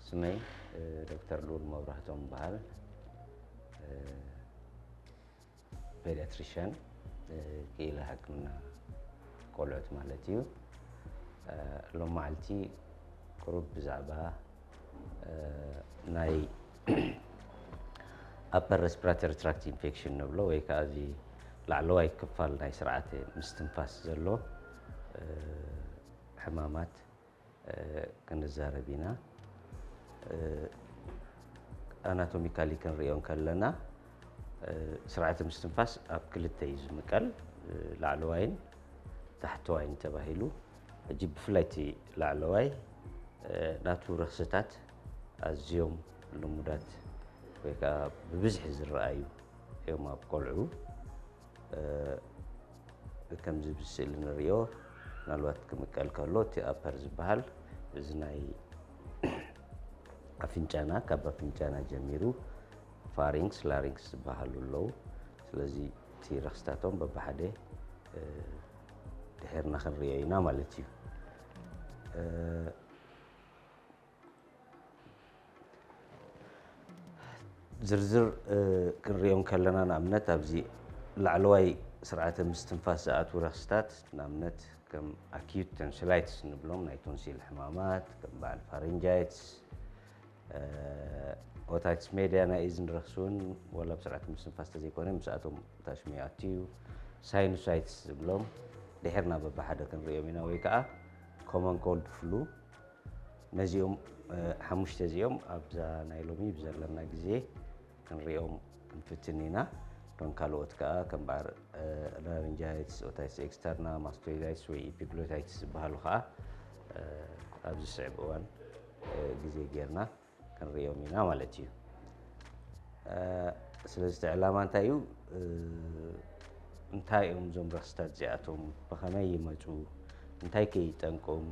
ስመይ ዶክተር ልኡል መብራህቶም ይበሃል። ፔዲያትሪሽያን፣ ክኢላ ሕክምና ቆልዑት ማለት እዩ። ሎም መዓልቲ ቁሩብ ብዛዕባ ናይ ኣፐር ሬስፒራቶሪ ትራክት ኢንፌክሽን ንብሎ ወይ ከዓ እዚ ላዕለዋይ ክፋል ናይ ስርዓተ ምስትንፋስ ዘሎ ሕማማት ክንዛረብ ኢና። ኣናቶሚካሊ ክንሪኦ ከለና ስርዓተ ምስትንፋስ ኣብ ክልተ እዩ ዝምቀል፣ ላዕለዋይን ታሕተዋይን ተባሂሉ። ሕጂ ብፍላይ እቲ ላዕለዋይ ናቱ ረኽስታት ኣዝዮም ልሙዳት ወይ ከዓ ብብዝሒ ዝረኣዩ እዮም ኣብ ቆልዑ። ከምዚ ብስእሊ ንሪኦ ምናልባት ክምቀል ከሎ እቲ ኣፐር ዝበሃል እዚ ናይ ኣፍንጫና ካብ ኣፍንጫና ጀሚሩ ፋሪንክስ ላሪንክስ ዝበሃሉ ኣለዉ። ስለዚ እቲ ረኽስታቶም በብሓደ ድሕርና ክንሪኦ ኢና ማለት እዩ። ዝርዝር ክንሪኦም ከለና ንኣብነት ኣብዚ ላዕለዋይ ስርዓተ ምስትንፋስ ዝኣትዉ ረኽስታት ንኣብነት ከም ኣኪዩት ቶንሲላይትስ ንብሎም ናይ ቶንሲል ሕማማት ከም በዓል ፋሪንጃይትስ፣ ኦታይትስ ሜድያ ናይ እዝን ረኽሲ እውን ወላ ብስርዓተ ምስትንፋስ ተዘይኮነ ምስኣቶም ታሽሙ ይኣቱ እዩ። ሳይኑሳይትስ ዝብሎም ድሕርና በብሓደ ክንሪኦም ኢና ወይ ከዓ ኮመን ኮልድ ፍሉ ነዚኦም ሓሙሽተ እዚኦም ኣብዛ ናይ ሎሚ ብዘለና ግዜ ክንሪኦም ክንፍትን ኢና። እቶም ካልኦት ከዓ ከም በዓል ላሪንጃይትስ፣ ኦታይትስ ኤክስተርና፣ ማስቶይዳይትስ ወይ ኢፒግሎታይትስ ዝበሃሉ ከዓ ኣብዚ ስዕብ እዋን ግዜ ጌርና ክንሪኦም ኢና ማለት እዩ። ስለዚ እቲ ዕላማ እንታይ እዩ? እንታይ እዮም እዞም ረኽስታት እዚኣቶም? ብኸመይ ይመፁ? እንታይ ከ ይጠንቆም?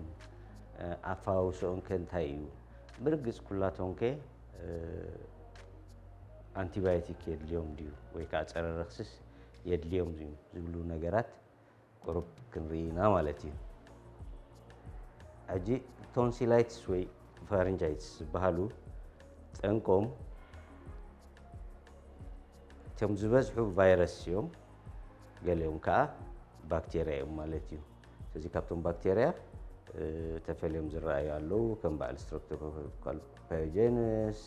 ኣፈዋውስኦም ከ እንታይ እዩ? ብርግፅ ኩላቶም ከ ኣንቲባዮቲክ የድልዮም ድዩ ወይ ከዓ ፀረ ረኽስስ የድልዮም ድዩ ዝብሉ ነገራት ቁሩብ ክንርኢ ኢና ማለት እዩ። ሕጂ ቶንሲላይትስ ወይ ፋሪንጃይትስ ዝበሃሉ ጠንቆም እቶም ዝበዝሑ ቫይረስ እዮም፣ ገሊኦም ከዓ ባክቴርያ እዮም ማለት እዩ። ስለዚ ካብቶም ባክቴርያ ተፈልዮም ዝረኣዩ ኣለዉ ከም በዓል ስትሮፕቶኮካል ፓዮጀንስ፣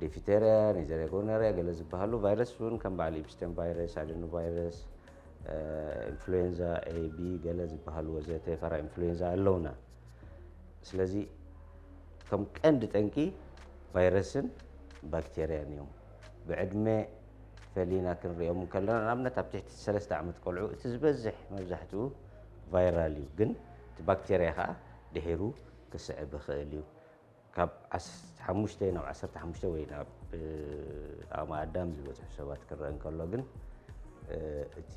ዲፍተርያ፣ ኔዘርያ ጎነርያ ገለ ዝበሃሉ ቫይረስ እውን ከም በዓል ኢፕስቴን ቫይረስ፣ ኣደኖ ቫይረስ፣ ኢንፍሉዌንዛ ኤ ቢ ገለ ዝበሃሉ ወዘተ ፋራ ኢንፍሉዌንዛ ኣለውና። ስለዚ እቶም ቀንዲ ጠንቂ ቫይረስን ባክቴርያን እዮም። ብዕድመ ፈሊና ክንሪኦም ከለና ንኣብነት ኣብ ትሕቲ ሰለስተ ዓመት ቆልዑ እቲ ዝበዝሕ መብዛሕትኡ ቫይራል እዩ፣ ግን እቲ ባክቴርያ ከዓ ድሒሩ ክስዕብ ይኽእል እዩ። ካብ ሓሙሽተ ናብ ዓሰርተ ሓሙሽተ ወይ ናብ ኣቕመ ኣዳም ዝበፅሑ ሰባት ክረአ እንከሎ ግን እቲ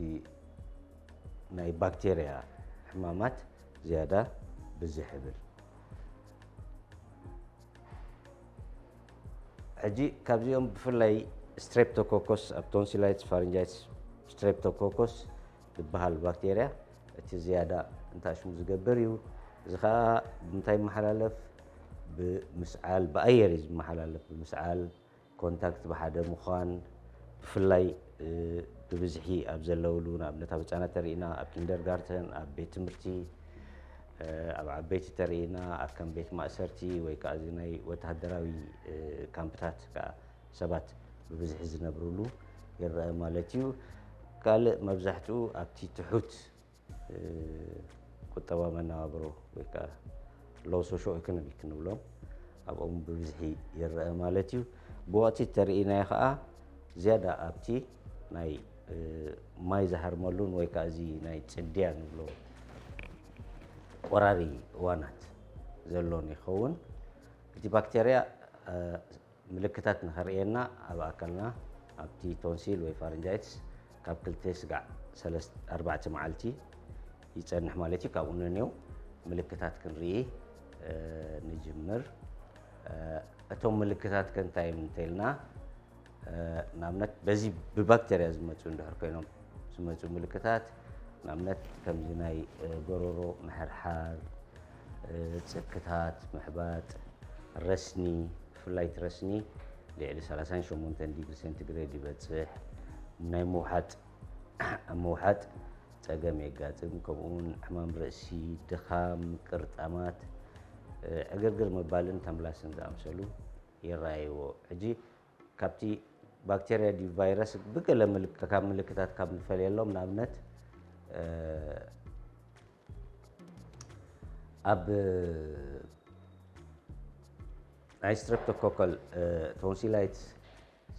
ናይ ባክቴርያ ሕማማት ዝያዳ ብዝሕ ይብል። ሕጂ ካብዚኦም ብፍላይ ስትሬፕቶኮኮስ ኣብ ቶንሲላይትስ ፋሪንጃይትስ ስትሬፕቶኮኮስ ዝበሃል ባክቴርያ እቲ ዝያዳ እንታይ ሽሙ ዝገብር እዩ። እዚ ከዓ ብምንታይ ይመሓላለፍ? ብምስዓል፣ ብኣየር እዩ ዝመሓላለፍ። ብምስዓል፣ ኮንታክት ብሓደ ምዃን፣ ብፍላይ ብብዝሒ ኣብ ዘለውሉ ንኣብነት ኣብ ህፃናት ተሪእና ኣብ ኪንደርጋርተን ኣብ ቤት ትምህርቲ ኣብ ዓበይቲ ተሪእና ኣብ ከም ቤት ማእሰርቲ ወይ ከዓ እዚ ናይ ወተሃደራዊ ካምፕታት ከዓ ሰባት ብብዝሒ ዝነብርሉ ይረአ ማለት እዩ። ካልእ መብዛሕትኡ ኣብቲ ትሑት ቁጠባ መነባብሮ ወይ ከዓ ሎው ሶሾ ኢኮኖሚክ ክንብሎም ኣብኦም ብብዝሒ ይረአ ማለት እዩ። ብወቕቲ ተርእናዮ ከዓ ዝያዳ ኣብቲ ናይ ማይ ዝሃርመሉን ወይ ከዓ እዚ ናይ ፅድያ ንብሎ ቆራሪ እዋናት ዘሎን ይኸውን። እቲ ባክቴርያ ምልክታት ንኸርእየና ኣብ ኣካልና ኣብቲ ቶንሲል ወይ ፋረንጃይትስ ካብ ክልተ ስጋዕ ሰለስተ ኣርባዕተ መዓልቲ ይፀንሕ ማለት እዩ። ካብኡ ነንየው ምልክታት ክንርኢ ንጅምር። እቶም ምልክታት ከ እንታይ እዮም እንተልና ንኣብነት በዚ ብባክተርያ ዝመፁ እንድሕር ኮይኖም ዝመፁ ምልክታት ንኣብነት ከምዚ ናይ ጎሮሮ ምሕርሓር፣ ፅክታት፣ ምሕባጥ፣ ረስኒ፣ ብፍላይ እቲ ረስኒ ልዕሊ ሰላሳን ሸሞንተን ዲግሪ ሴንቲግሬድ ይበጽሕ። ናይ ምውሓጥ፣ ኣብ ምውሓጥ ጸገም የጋጥም። ከምኡ እውን ሕማም ርእሲ፣ ድኻም፣ ቅርጣማት፣ ዕግርግር ምባልን ተምላስን ዝኣምሰሉ ይረኣይዎ። ሕጂ ካብቲ ባክቴርያ ድዩ ቫይረስ ብገለ ምልክ-፣ ካብ ምልክታት ካብ ንፈልየሎም፣ ንኣብነት ኣብ ናይ ስትሬፕቶኮካል ቶንሲላይትስ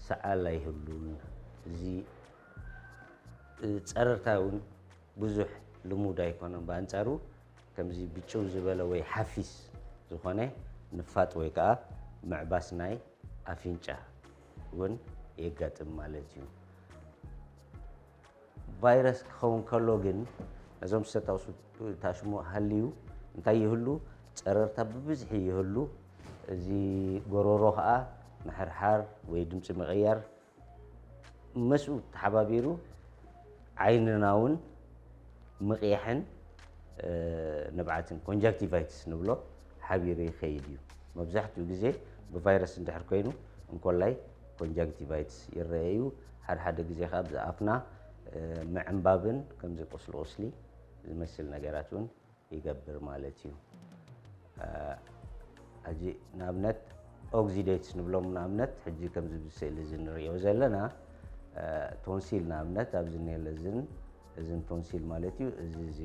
ሰዓል ኣይህሉን። እዚ ጸረርታ እውን ብዙሕ ልሙድ ኣይኮነን። ብኣንጻሩ ከምዚ ብጭው ዝበለ ወይ ሓፊስ ዝኾነ ንፋጥ ወይ ከዓ ምዕባስ ናይ ኣፍንጫ እውን የጋጥም ማለት እዩ። ቫይረስ ክኸውን ከሎ ግን ነዞም ዝተጠቕሱ ታሽሙ ሃልዩ እንታይ ይህሉ? ጸረርታ ብብዝሒ ይህሉ። እዚ ጎሮሮ ከዓ ምሕርሓር ወይ ድምፂ ምቕያር፣ ምስኡ ተሓባቢሩ ዓይንና እውን ምቕያሕን ንብዓትን፣ ኮንጃክቲቫይትስ ንብሎ፣ ሓቢሩ ይኸይድ እዩ። መብዛሕትኡ ግዜ ብቫይረስ እንድሕር ኮይኑ እንኮላይ ኮንጃክቲቫይትስ ይረአ እዩ። ሓደ ሓደ ግዜ ከዓ ብኣፍና ምዕንባብን ከምዚ ቁስሊ ቁስሊ ዝመስል ነገራት እውን ይገብር ማለት እዩ። ሕጂ ንኣብነት ኦክሲዴትስ ንብሎም፣ ንኣብነት ሕጂ ከምዚ ብስእሊ እዚ ንሪኦ ዘለና ቶንሲል ንኣብነት ኣብዚ እኒሀለ እዝን፣ እዝን ቶንሲል ማለት እዩ። እዚ እዚ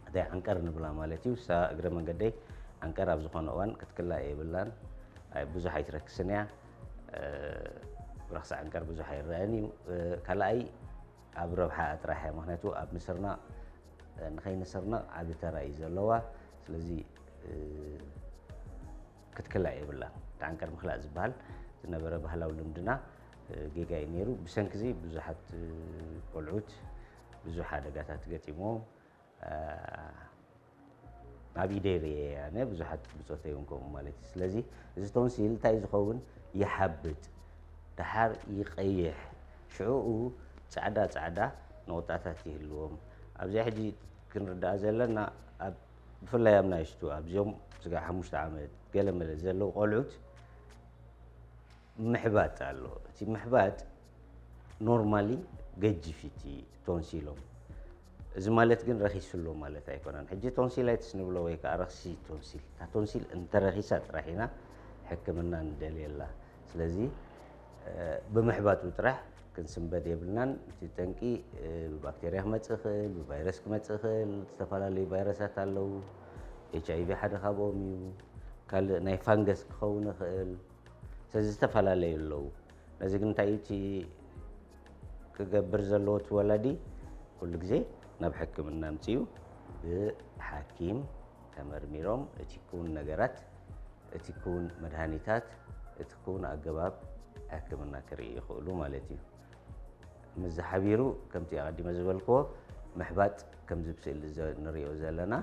እታይ ዓንቀር ንብላ ማለት እዩ። እሳ እግረ መንገደይ ዓንቀር ኣብ ዝኾነ እዋን ክትክላእ የብላን። ኣይ፣ ብዙሕ ኣይትረክስን እያ። ረኽሲ ዓንቀር ብዙሕ ኣይረአን እዩ። ካልኣይ ኣብ ረብሓ ጥራሕ እያ። ምኽንያቱ ኣብ ምስርናቕ፣ ንኸይንስርነቕ ዓቢ ተራ እዩ ዘለዋ። ስለዚ ክትክላእ የብላን። እቲ ዓንቀር ምክላእ ዝበሃል ዝነበረ ባህላዊ ልምድና ጌጋ እዩ ነይሩ። ብሰንኪ እዚ ብዙሓት ቆልዑት ብዙሕ ሓደጋታት ገጢሞም፣ ኣብ ኢደይ ርእየ ኣነ፣ ብዙሓት ብጾተይ እውን ከምኡ ማለት እዩ። ስለዚ እዚ ቶንሲል እንታይ ዝኸውን? ይሓብጥ፣ ደሓር ይቐይሕ፣ ሽዕኡ ጻዕዳ ጻዕዳ ነቑጣታት ይህልዎም። ኣብዚኣ ሕጂ ክንርዳእ ዘለና፣ ኣብ፣ ብፍላይ ኣብ ናይሽቱ ኣብዚኦም ስጋዕ ሓሙሽተ ዓመት ገለ መለ ዘለዉ ቆልዑት ምሕባጥ ኣሎ። እቲ ምሕባጥ ኖርማሊ ገጅፍ እቲ ቶንሲሎም። እዚ ማለት ግን ረኺሱ ኣሎ ማለት ኣይኮነን። ሕጂ ቶንሲላይትስ ንብሎ ወይ ከዓ ረኽሲ ቶንሲል፣ እታ ቶንሲል እንተረኺሳ ጥራሕ ኢና ሕክምና ንደልየላ። ስለዚ ብምሕባጡ ጥራሕ ክንስንበድ የብልናን። እቲ ጠንቂ ብባክቴርያ ክመጽእ ይኽእል፣ ብቫይረስ ክመጽእ ይኽእል። ዝተፈላለዩ ቫይረሳት ኣለዉ። ኤች ኣይ ቪ ሓደ ካብኦም እዩ። ካልእ ናይ ፋንገስ ክኸውን ይኽእል። ስለዚ ዝተፈላለዩ ኣለዉ። ነዚ ግን እንታይ እዩ እቲ ክገብር ዘለዎ እቲ ወላዲ? ኩሉ ግዜ ናብ ሕክምና ኣምፅኡ፣ ብሓኪም ተመርሚሮም እቲ ክውን ነገራት፣ እቲ ክውን መድሃኒታት፣ እቲ ክውን ኣገባብ ሕክምና ክርኢ ይኽእሉ ማለት እዩ። ምስ ዝሓቢሩ ከምቲ ኣቐዲመ ዝበልክዎ ምሕባጥ ከምዚ ብስእሊ ዘ-፣ ንሪኦ ዘለና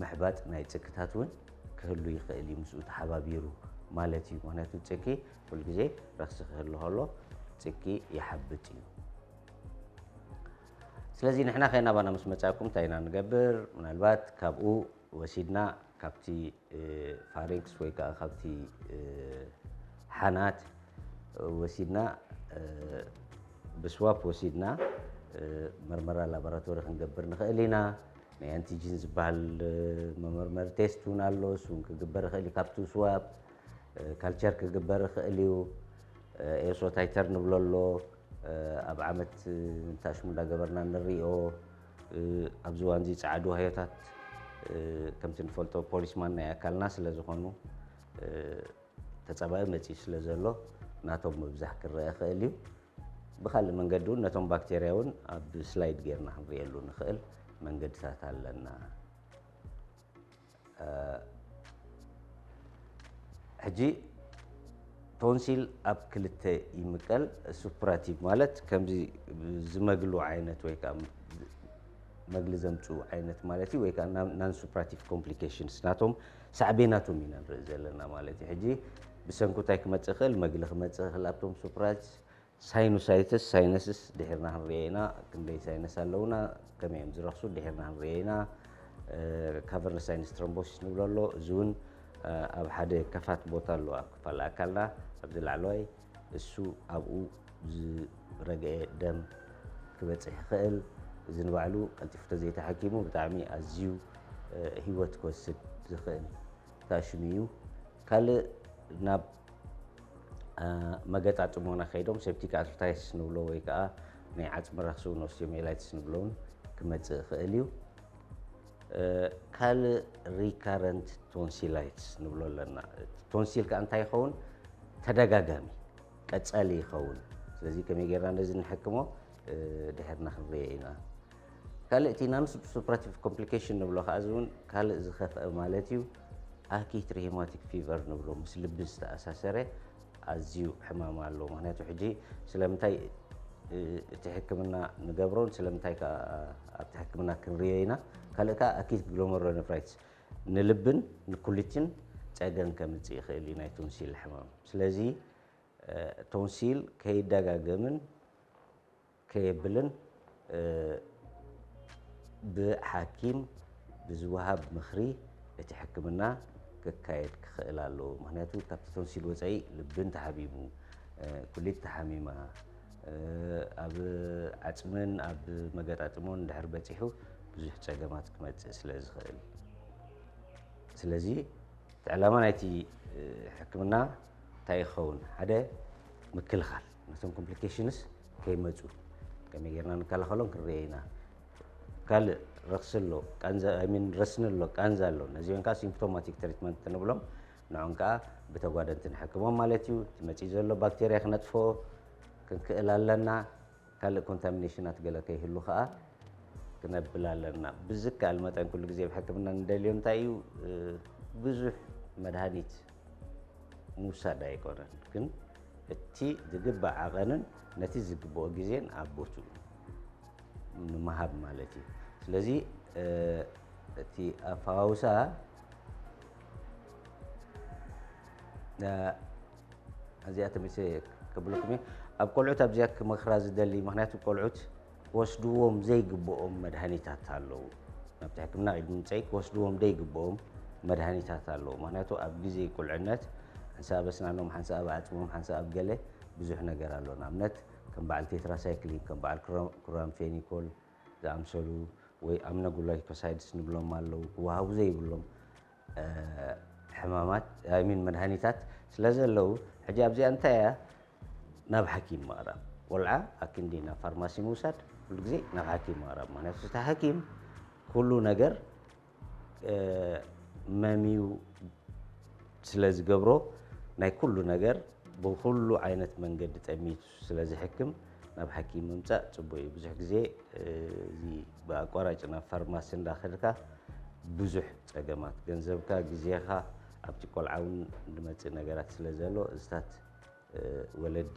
ምሕባጥ ናይ ጽክታት እውን ክህሉ ይኽእል እዩ ምስኡ ተሓባቢሩ ማለት እዩ። ምኽንያቱ ጽኪ ኩሉ ግዜ ረኽሲ ክህሉ ከሎ ጽኪ ይሓብጥ እዩ። ስለዚ ንሕና ከይናባና ምስ መጻእኩም እንታይ ኢና ንገብር? ምናልባት ካብኡ ወሲድና ካብቲ ፋሪንክስ ወይ ከዓ ካብቲ ሓናት ወሲድና ብስዋፕ ወሲድና መርመራ ላቦራቶሪ ክንገብር ንኽእል ኢና። ናይ ኣንቲጂን ዝበሃል መመርመሪ ቴስት እውን ኣሎ፣ እሱ እውን ክግበር ይኽእል እዩ። ካብቲ ስዋፕ ካልቸር ክግበር ይኽእል እዩ። ኤሶ ታይተር ንብሎ ኣሎ፣ ኣብ ዓመት እንታሽሙ እንዳገበርና ንሪኦ። ኣብዚ እዋን እዚ ጸዓዱ ሃዮታት ከምቲ ንፈልጦ ፖሊስማን ናይ ኣካልና ስለ ዝኾኑ ተጻባኢ መጺኡ ስለ ዘሎ ናቶም ምብዛሕ ክረአ ይኽእል እዩ። ብኻልእ መንገዲ እውን ነቶም ባክቴርያ እውን ኣብ ስላይድ ጌርና ክንርእየሉ ንኽእል መንገድታት ኣለና። ሕጂ ቶንሲል ኣብ ክልተ ይምቀል። ሱፕራቲቭ ማለት ከምዚ ዝመግሉ ዓይነት ወይ ከዓ መግሊ ዘምፅኡ ዓይነት ማለት እዩ፣ ወይ ከዓ ናን ሱፕራቲቭ ኮምፕሊኬሽንስ ናቶም ሳዕቤናቶም ኢና ንርኢ ዘለና ማለት እዩ። ሕጂ ብሰንኩ እንታይ ክመፅእ ይኽእል? መግሊ ክመፅእ ይኽእል ኣብቶም ሱፕራቲቭ ሳይኑሳይትስ፣ ሳይነስስ ድሒርና ክንሪኦ ኢና። ክንደይ ሳይነስ ኣለውና፣ ከመይ እዮም ዝረኽሱ ድሒርና ክንሪኦ ኢና። ካቨርነስ ሳይነስ ትሮምቦሲስ ንብሎ ኣሎ፣ እዚ እውን ኣብ ሓደ ከፋት ቦታ ኣሎ ኣብ ክፋል ኣካልና፣ ኣብዚ ላዕለዋይ፣ እሱ ኣብኡ ዝረገኤ ደም ክበጽሕ ይኽእል። እዚ ንባዕሉ ቀልጢፉ ተዘይተሓኪሙ ብጣዕሚ ኣዝዩ፣ እ፣ ህይወት ክወስድ ዝኽእል ተኣሽሙ እዩ። ካልእ ናብ፣ እ፣ መገጣጥሞና ከይዶም ሴፕቲክ ኣርትራይትስ ንብሎ ወይ ከዓ ናይ ዓጽሚ ረኽሲ ኦስቲዮማይላይትስ ንብሎ እውን ክመጽእ ይኽእል እዩ። እ፣ ካልእ ሪካረንት ቶንሲላይትስ ንብሎ ኣለና። ቶንሲል ከኣ እንታይ ይኸውን? ተደጋጋሚ፣ ቀጻሊ ይኸውን። ስለዚ ከመይ ጌርና ነዚ ንሕክሞ? እ፣ ድሕርና ክንርእዮ ኢና። ካልእ እቲ ናን ሱፕራቲቭ ኮምፕሊኬሽን ንብሎ ከኣ እዚ እውን ካልእ ዝኸፍአ ማለት እዩ። ኣኪት ሪማቲክ ፊቨር ንብሎ ምስ ልቢ ዝተኣሳሰረ ኣዝዩ ሕማም ኣሎ። ምኽንያቱ ሕጂ ስለምንታይ፣ እ፣ እቲ ሕክምና ንገብሮን ስለምንታይ ከኣ ኣብቲ ሕክምና ክንርእዮ ኢና። ካልእ ከኣ ኣኪት ግሎመሩሎኔፍራይትስ ንልብን ንኩሊትን ጸገም ከምጽእ ይኽእል እዩ ናይ ቶንሲል ሕማም። ስለዚ፣ እ፣ ቶንሲል ከይደጋገምን ከየብልን፣ እ፣ ብሓኪም ብዝወሃብ ምኽሪ እቲ ሕክምና ክካየድ ክኽእል ኣለዎ። ምኽንያቱ ካብቲ ቶንሲል ወጻኢ ልቢ እንተሓሚሙ፣ እ፣ ኩሊት ተሓሚማ፣ እ፣ ኣብ ዓጽምን ኣብ መገጣጥሞን እንድሕር በጺሑ ብዙሕ ጸገማት ክመጽእ ስለ ዝኽእል። ስለዚ እቲ ዕላማ ናይቲ፣ እ፣ ሕክምና እንታይ ይኸውን? ሓደ ምክልኻል፣ ነቶም ኮምፕሊኬሽንስ ከይመጹ ከመይ ጌርና ንከላኸሎም ክንርእዮ ኢና። ካልእ ረኽሲ ኣሎ፣ ቃንዛ፣ I mean ረስኒ ኣሎ፣ ቃንዛ ኣሎ። ነዚኦም ከኣ ሲምፕቶማቲክ ትሪትመንት ንብሎም፣ ንዖም ከኣ ብተጓደንቲ ንሕክሞም ማለት እዩ። እቲ መጺእ ዘሎ ባክቴርያ ክነጥፍኦ ክንክእል ኣለና። ካልእ ኮንታሚኔሽናት ገለ ከይህሉ ከኣ ክነብል ኣለና። ብዝከኣል መጠን ኩሉ ግዜ ኣብ ሕክምና ንደልዮ እንታይ እዩ? እ፣ ብዙሕ መድሃኒት ምውሳድ ኣይኮነን፣ ግን እቲ ዝግባእ ዓቐንን ነቲ ዝግብኦ ግዜን ኣብ ቦትኡ ንምሃብ ማለት እዩ። ስለዚ፣ እ፣ እቲ ኣፈዋውሳ፣ እ፣ እዚኣ ተመልሰ ከብለኩም እየ። ኣብ ቆልዑት ኣብዚኣ ክመኽራ ዝደሊ፣ ምኽንያቱ ቆልዑት ክወስድዎም ዘይግብኦም መድሃኒታት ኣለዉ። ናብቲ ሕክምና ቅድሚ ምምጸይ ክወስድዎም ዘይግብኦም መድሃኒታት ኣለዉ። ምኽንያቱ ኣብ ግዜ ቁልዕነት ሓንሳእ ኣብ ኣስናኖም፣ ሓንሳእ ኣብ ኣጽሞም፣ ሓንሳእ ኣብ ገለ ብዙሕ ነገር ኣሎ። ንኣብነት ከም በዓል ቴትራሳይክሊን፣ ከም በዓል ክሮ-፣ ክሎራምፌኒኮል ዝኣምሰሉ ወይ ኣምኖግላይኮሳይድስ ንብሎም ኣለዉ፣ ክወሃቡ ዘይብሎም፣ እ፣ ሕማማት፣ I mean መድሃኒታት ስለ ዘለዉ፣ ሕጂ ኣብዚኣ እንታይ እያ? ናብ ሓኪም ምቕራብ። ቆልዓ ኣክንዲ ናብ ፋርማሲ ምውሳድ፣ ኩሉ ግዜ ናብ ሓኪም ምቕራብ። ምኽንያቱ እቲ ሓኪም ኩሉ ነገር፣ እ፣ መምዩ ስለ ዝገብሮ፣ ናይ ኩሉ ነገር ብኩሉ ዓይነት መንገዲ ጠሚቱ ስለ ዝሕክም፣ ናብ ሓኪም ምምጻእ ጽቡቕ እዩ። ብዙሕ ግዜ፣ እ፣ እዚ ብኣቋራጭ ናብ ፋርማሲ እንዳኸድካ ብዙሕ ጸገማት፣ ገንዘብካ፣ ግዜኻ ኣብቲ ቆልዓ እውን ዝመጽእ ነገራት ስለ ዘሎ፣ እዚታት፣ እ፣ ወለዲ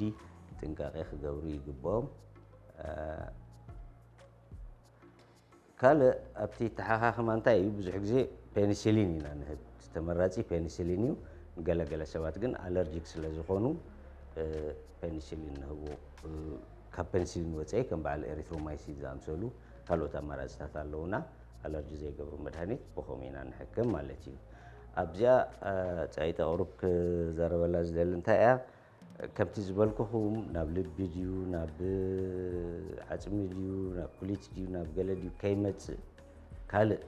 ጥንቃቄ ክገብሩ ይግብኦም። እ፣ ካልእ ኣብቲ ተሓኻኽማ እንታይ እዩ? ብዙሕ ግዜ ፔኒሲሊን ኢና ንህብ። እቲ ተመራጺ ፔኒሲሊን እዩ። ንገለገለ ሰባት ግን ኣለርጂክ ስለ ዝኾኑ፣ እ፣ ፔኒሲሊን ንህቦ። እ፣ ካብ ፔኒሲሊን ወጻኢ ከም በዓል ኤሪትሮማይሲን ዝኣምሰሉ ካልኦት ኣማራጽታት ኣለዉና። ኣለርጂ ዘይገብሩ መድሃኒት ብኸምኡ ኢና ንሕክም ማለት እዩ። ኣብዚኣ፣ እ፣ ጸይጠ ቁሩብ ክዛረበላ ዝደሊ እንታይ እያ? ከምቲ ዝበልኩኹም ናብ ልቢ ድዩ፣ ናብ ዓጽሚ ድዩ፣ ናብ ኩሊት ድዩ፣ ናብ ገለ ድዩ ከይመጽእ፣ ካልእ፣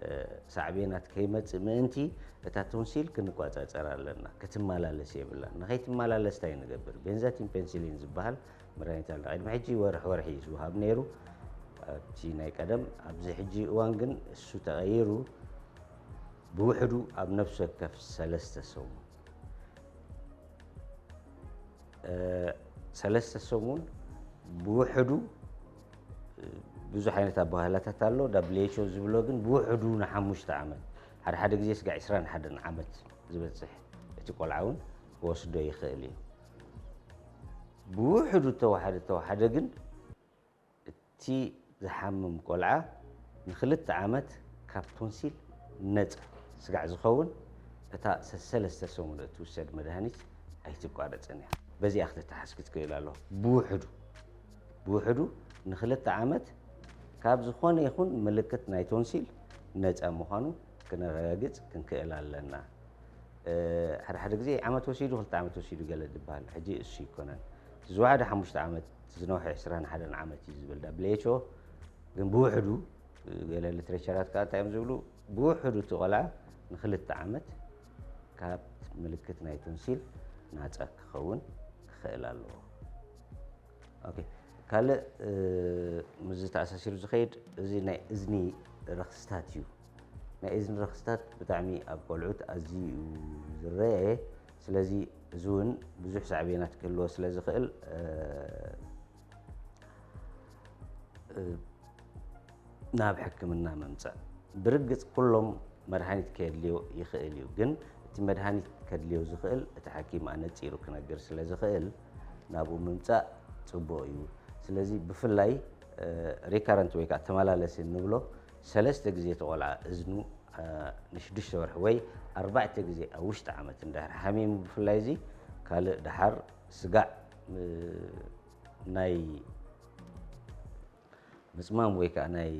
እ፣ ሳዕቤናት ከይመጽእ ምእንቲ እታ ቶንሲል ክንቆጻጸር ኣለና። ክትመላለስ የብላን። ንኸይትመላለስ እንታይ ንገብር? ቤንዛቲን ፔንሲሊን ዝበሃል መድሃኒት ኣሎ። ቅድሚ ሕጂ ወርሒ ወርሒ እዩ ዝወሃብ ነይሩ። ኣብቲ ናይ ቀደም፣ ኣብዚ ሕጂ እዋን ግን እሱ ተቐይሩ፣ ብውሕዱ ኣብ ነፍሲ ወከፍ ሰለስተ ሰሙን እ፣ ሰለስተ ሰሙን ብውሕዱ፣ እ፣ ብዙሕ ዓይነት ኣበሃህላታት ኣሎ። ደብሊው ኤች ኦ ዝብሎ ግን ብውሕዱ ንሓሙሽተ ዓመት፣ ሓደ ሓደ ግዜ ስጋዕ ዕስራን ሓደን ዓመት ዝበጽሕ እቲ ቆልዓ እውን ክወስዶ ይኽእል እዩ። ብውሕዱ እተወሓደ፣ እተወሓደ ግን እቲ ዝሓምም ቆልዓ ንኽልተ ዓመት ካብ ቶንሲል ነጻ ስጋዕ ዝኸውን፣ እታ ሰሰለስተ ሰሙን እትውሰድ መድሃኒት ኣይትቋረጽን እያ። በዚኣ ክትተሓዝ ክትክእል ኣለዋ። ብውሕዱ፣ ብውሕዱ ንኽልተ ዓመት ካብ ዝኾነ ይኹን ምልክት ናይ ቶንሲል ነጻ ምዃኑ ክነረጋግጽ ክንክእል ኣለና። ሓደ ሓደ ግዜ ዓመት ወሲዱ ክልተ ዓመት ወሲዱ ገለ ዝበሃል፣ ሕጂ እሱ ይኮነን። ዝወሓደ ሓሙሽተ ዓመት፣ ዝነውሐ ዕስራን ሓደን ዓመት እዩ ዝብል W H O። ግን ብውሕዱ ገለ ሊትሬቸራት ከዓ እንታይ እዮም ዝብሉ? ብውሕዱ እቲ ቆልዓ ንክልተ ዓመት ካብ ምልክት ናይ ቶንሲል ናፃ ክኸውን ክኽእል ኣለዎ። ኦኬ፣ ካልእ ምስ ዝተኣሳሲሩ ዝኸይድ እዚ ናይ እዝኒ ረኽስታት እዩ። ናይ እዝኒ ረኽስታት ብጣዕሚ ኣብ ቆልዑት ኣዝዩ እዩ ዝረአ። ስለዚ እዚ እውን ብዙሕ ሳዕቤናት ክህልዎ ስለ ዝኽእል ናብ ሕክምና ምምጻእ። ብርግጽ ኩሎም መድሃኒት ከየድልዮ ይኽእል እዩ፣ ግን እቲ መድሃኒት ከድልዮ ዝኽእል እቲ ሓኪም ኣነጺሩ ክነግር ስለ ዝኽእል ናብኡ ምምጻእ ጽቡቕ እዩ። ስለዚ ብፍላይ ሪካረንት ወይ ከዓ ተመላለሲ እንብሎ ሰለስተ ግዜ እቲ ቆልዓ እዝኑ ንሽዱሽተ ወርሒ ወይ ኣርባዕተ ግዜ ኣብ ውሽጢ ዓመት እንድሕር ሓሚሙ ብፍላይ እዚ ካልእ ደሓር ስጋዕ ናይ ምጽማም ወይ ከዓ ናይ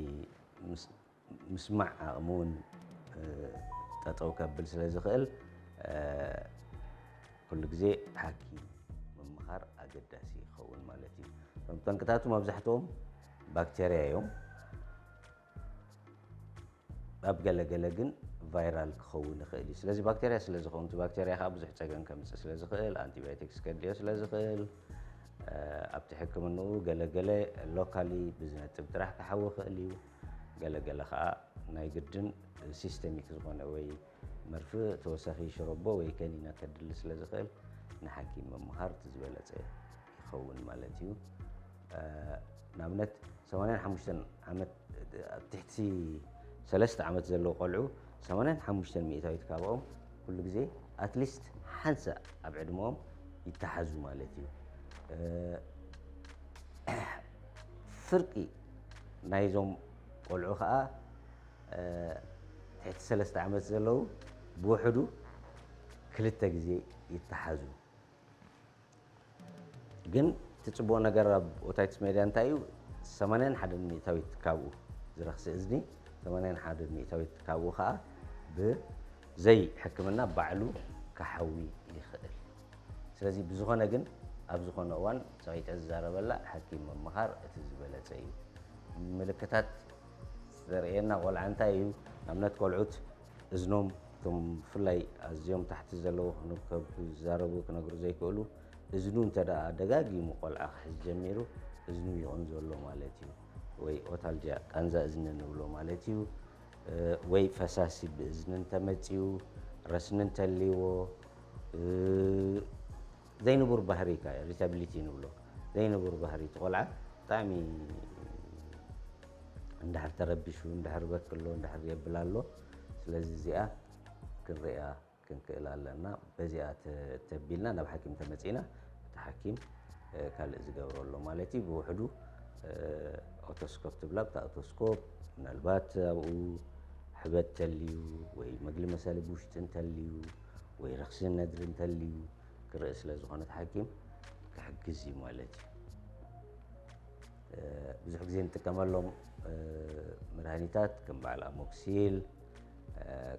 ምስማዕ ዓቕሚ እውን ጠጠው ከብል ስለ ዝኽእል ኩሉ ግዜ ሓኪም ምምኻር ኣገዳሲ ይኸውን ማለት እዩ። እቶም ጠንቅታቱ መብዛሕትኦም ባክቴርያ እዮም። ኣብ ገለገለ ግን ቫይራል ክኸውን ይኽእል እዩ። ስለዚ ባክቴርያ ስለ ዝኸውን እቲ ባክቴርያ ከዓ ብዙሕ ፀገም ከምፅእ ስለ ዝኽእል፣ ኣንቲባዮቲክስ ከድልዮ ስለ ዝኽእል ኣብቲ ሕክምንኡ ገለገለ ሎካሊ ብዝነጥብ ጥራሕ ክሓዊ ይኽእል እዩ። ገለገለ ከዓ ናይ ግድን ሲስተሚክ ዝኾነ ወይ መርፍእ ተወሳኺ ሽረቦ ወይ ከኒና ከድሊ ስለ ዝኽእል ንሓኪም ምምኻር እቲ ዝበለፀ ይኸውን ማለት እዩ። ንኣብነት ሰማንያን ሓሙሽተን ዓመት ኣብ ትሕቲ ሰለስተ ዓመት ዘለዉ ቆልዑ ሰማንያን ሓሙሽተን ሚእታዊት ካብኦም ኩሉ ግዜ ኣትሊስት ሓንሳእ ኣብ ዕድመኦም ይተሓዙ ማለት እዩ። ፍርቂ ናይዞም ቆልዑ ከዓ ትሕቲ ሰለስተ ዓመት ዘለዉ ብውሕዱ ክልተ ግዜ ይተሓዙ። ግን እቲ ፅቡቕ ነገር ኣብ ኦታይትስ ሜድያ እንታይ እዩ? ሰማንያን ሓደን ሚእታዊት ካብኡ ዝረኽሲ እዝኒ፣ ሰማንያን ሓደን ሚእታዊት ካብኡ ከዓ ብዘይ ሕክምና ባዕሉ ክሓዊ ይኽእል። ስለዚ ብዝኾነ ግን ኣብ ዝኾነ እዋን ፀቒጠ ዝዛረበላ ሓኪም ምምኻር እቲ ዝበለፀ እዩ። ምልክታት ዘርእየና ቆልዓ እንታይ እዩ? ንኣብነት ቆልዑት እዝኖም እቶም ብፍላይ ኣዝዮም ታሕቲ ዘለዉ ክዛረቡ ክነግሩ ዘይክእሉ እዝኑ እንተ ደኣ ደጋጊሙ ቆልዓ ክሕዝ ጀሚሩ እዝኑ ይቕንዞ ኣሎ ማለት እዩ። ወይ ኦታልጂያ ቃንዛ እዝኒ ንብሎ ማለት እዩ። ወይ ፈሳሲ ብእዝኒ እንተመፅዩ፣ ረስኒ እንተልይዎ፣ ዘይንቡር ባህሪ ኢሪታቢሊቲ ንብሎ ዘይንቡር ባህሪ እቲ ቆልዓ ብጣዕሚ እንድሕር ተረቢሹ እንድሕር በክሎ እንድሕር የብል ኣሎ። ስለዚ እዚኣ ክንሪኣ ክንክእል ኣለና። በዚኣ ተቢልና ናብ ሓኪም ተመፂና እቲ ሓኪም ካልእ ዝገብሮ ኣሎ ማለት እዩ። ብውሕዱ ኦቶስኮፕ ትብላ ብታ ኦቶስኮፕ ምናልባት ኣብኡ ሕበት ተልዩ ወይ መግሊ መሰሊ ብውሽጢ እንተልዩ ወይ ረኽሲ ነድሪ እንተልዩ ክርኢ ስለ ዝኾነ እቲ ሓኪም ክሕግዝ እዩ ማለት እዩ። ብዙሕ ግዜ እንጥቀመሎም መድሃኒታት ከም በዓል ኣሞክሲል፣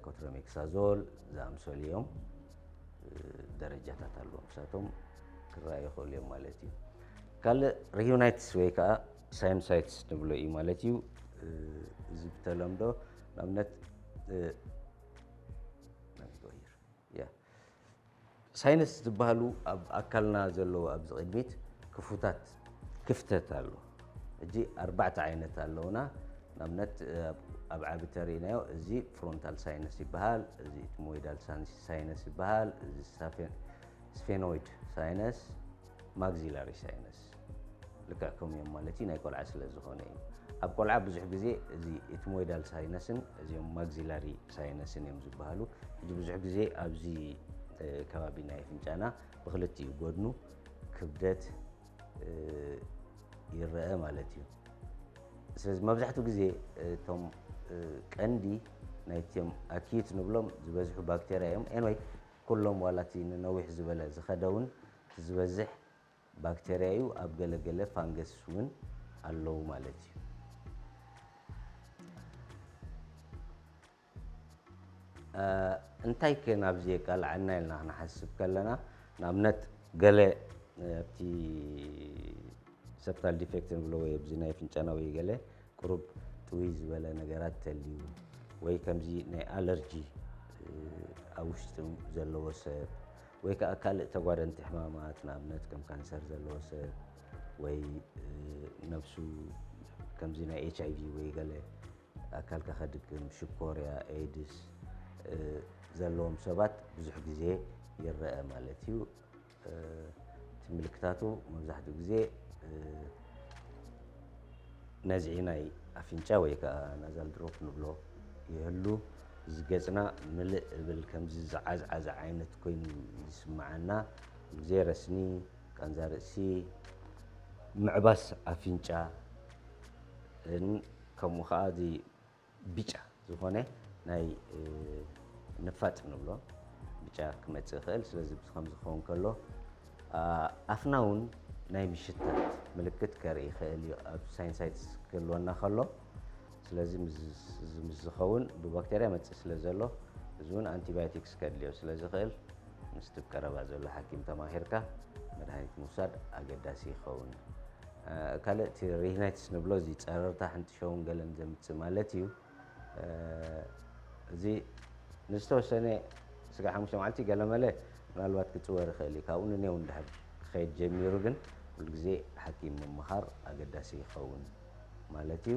ኮትሮሜክሳዞል ዝኣምሰሉ እዮም። ደረጃታት ኣለዎም፣ ንሳቶም ክረኣዩ ይኽእሉ እዮም ማለት እዩ። ካልእ ሪዩናይትስ ወይ ከዓ ሳይኖሳይትስ ንብሎ እዩ ማለት እዩ። እዚ ብተለምዶ ንኣብነት ሳይነስ ዝበሃሉ ኣብ ኣካልና ዘለዉ ኣብዚ ቅድሚት ክፉታት ክፍተት ኣሎ። ሕጂ ኣርባዕተ ዓይነት ኣለውና። ንኣብነት ኣብ ዓቢ ተሪእናዮ እዚ ፍሮንታል ሳይነስ ይበሃል፣ እዚ ኢትሞይዳል ሳይነስ ይበሃል፣ እዚ ስፌኖይድ ሳይነስ፣ ማግዚላሪ ሳይነስ ልክዕ ከምኡ እዮም ማለት እዩ። ናይ ቆልዓ ስለ ዝኾነ እዩ። ኣብ ቆልዓ ብዙሕ ግዜ እዚ ኢትሞይዳል ሳይነስን እዚኦም ማግዚላሪ ሳይነስን እዮም ዝበሃሉ። ሕጂ ብዙሕ ግዜ ኣብዚ ከባቢ ናይ ኣፍንጫና ብክልቲኡ ጎድኑ ክብደት ይረአ ማለት እዩ። ስለዚ መብዛሕትኡ ግዜ እቶም ቀንዲ ናይቶም ኣኪዩት ንብሎም ዝበዝሑ ባክቴርያ እዮም። ኤንወይ ኩሎም ዋላ እቲ ንነዊሕ ዝበለ ዝኸደ እውን ዝበዝሕ ባክቴርያ እዩ። ኣብ ገለ ገለ ፋንገስ እውን ኣለዉ ማለት እዩ። እንታይ ከ ናብዚ የቃልዓና ኢልና ክንሓስብ ከለና፣ ንኣብነት ገለ ኣብቲ septal defect ንብሎ ወይ ኣብዚ ናይ ፍንጫና ወይ ገለ ቁሩብ ጥውይ ዝበለ ነገራት ተልዩ ወይ ከምዚ ናይ ኣለርጂ ኣብ ውሽጢ ዘለዎ ሰብ ወይ ከዓ ካልእ ተጓደንቲ ሕማማት ንኣብነት ከም ካንሰር ዘለዎ ሰብ ወይ ነብሱ ከምዚ ናይ ኤች ኣይ ቪ ወይ ገለ ኣካልካ ከድክም ሽኮርያ ኤድስ ዘለዎም ሰባት ብዙሕ ግዜ ይረአ ማለት እዩ። እቲ ምልክታቱ መብዛሕትኡ ግዜ ነዝዒ ናይ ኣፍንጫ ወይ ከዓ ናዛል ድሮፕ ንብሎ ይህሉ። እዚ ገፅና ምልእ እብል ከምዚ ዝዓዝዓዘ ዓይነት ኮይኑ ይስምዓና። ግዜ ረስኒ፣ ቃንዛ ርእሲ፣ ምዕባስ ኣፍንጫ፣ ከምኡ ከዓ እዚ ብጫ ዝኾነ ናይ ንፋጥ ንብሎ ብጫ ክመፅእ ይኽእል። ስለዚ ከምዚ ክኸውን ከሎ ኣፍና እውን ናይ ምሽታት ምልክት ከርኢ ይኽእል እዩ። ኣብ ሳይንሳይትስ ክህልወና ከሎ፣ ስለዚ ምስ ዝኸውን ብባክቴርያ መፅእ ስለ ዘሎ፣ እዚ እውን ኣንቲባዮቲክስ ከድልዮ ስለ ዝኽእል ምስቲ ቀረባ ዘሎ ሓኪም ተማሂርካ መድሃኒት ምውሳድ ኣገዳሲ ይኸውን። ካልእ እቲ ሪሂናይትስ ንብሎ እዚ ጸረርታ ሕንጥሸውን ገለን ዘምጽእ ማለት እዩ። እዚ ንዝተወሰነ ስጋ ሓሙሽተ መዓልቲ ገለመለ ምናልባት ክጽወር ይኽእል እዩ። ካብኡ ንኔው እንድሕር ክኸይድ ጀሚሩ ግን ኩሉ ግዜ ሓኪም ምምኻር ኣገዳሲ ይኸውን ማለት እዩ።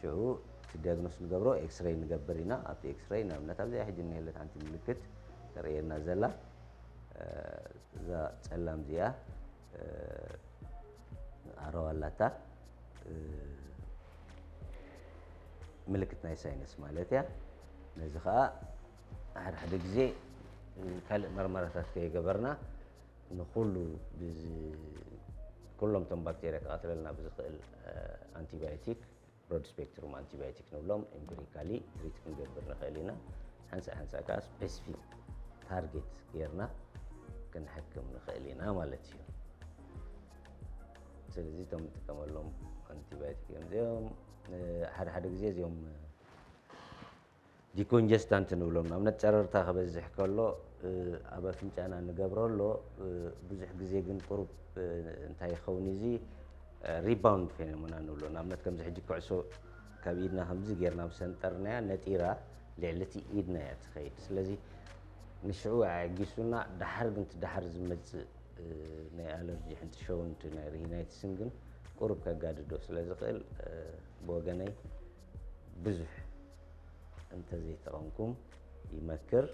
ሽዑ እቲ ዲያግኖስ ንገብሮ ኤክስሬይ ንገብር ኢና። ኣብቲ ኤክስሬይ ንኣብነት ኣብዚኣ ሕጂ እኒሄለት ሓንቲ ምልክት ተርእየና ዘላ እዛ ጸላም እዚኣ ኣረዋ ኣላታ ምልክት ናይ ሳይነስ ማለት እያ። ነዚ ከዓ ሓደ ሓደ ግዜ ካልእ መርመራታት ከይገበርና ንኩሉ ኩሎም ቶም ባክቴርያ ክቐትለልና ብዝኽእል ኣንቲባዮቲክ ብሮድ ስፔክትሩም ኣንቲባዮቲክ ንብሎም ኢምፒሪካሊ ትሪት ክንገብር ንኽእል ኢና። ሓንሳእ ሓንሳእ ከዓ ስፔሲፊክ ታርጌት ጌርና ክንሕክም ንኽእል ኢና ማለት እዩ። ስለዚ እቶም ንጥቀመሎም ኣንቲባዮቲክ እዮም እዚኦም። ሓደ ሓደ ግዜ እዚኦም ዲኮንጀስታንት ንብሎም ንኣብነት ጨረርታ ክበዝሕ ከሎ ኣብ ኣፍንጫና ንገብሮ ኣሎ። ብዙሕ ግዜ ግን ቁሩብ እንታይ ይኸውን እዚ ሪባውንድ ፌኖመና ንብሎ ንኣብነት ከምዚ ሕጂ ኩዕሶ ካብ ኢድና ከምዚ ጌርና ብሰንጠርናያ ነጢራ ልዕሊ እቲ ኢድና እያ ትኸይድ። ስለዚ ንሽዑ ኣዕጊሱና ደሓር ግን እቲ ደሓር ዝመፅእ ናይ ኣለርጂ ሕንጥሸውንቲ ናይ ሪሂናይትስን ግን ቁሩብ ከጋድዶ ስለ ዝኽእል ብወገነይ ብዙሕ እንተዘይተቐምኩም ይመክር።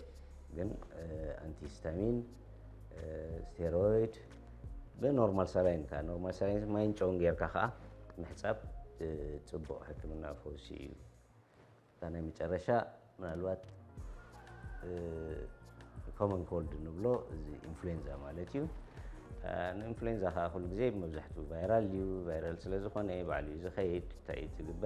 ግን ኣንቲስታሚን፣ ስቴሮይድ ብኖርማል ሳላይን ከዓ ኖርማል ሳላይን ማይን ጨውን ጌርካ ከዓ ምሕፃብ ፅቡቕ ሕክምና ፈውሲ እዩ። እታ ናይ መጨረሻ ምናልባት ኮመን ኮልድ ንብሎ እዚ ኢንፍሉዌንዛ ማለት እዩ። ንኢንፍሉዌንዛ ከዓ ኩሉ ግዜ መብዛሕትኡ ቫይራል እዩ። ቫይራል ስለ ዝኾነ ባዕሉ እዩ ዝኸይድ። እንታይ እዩ ዝግበር?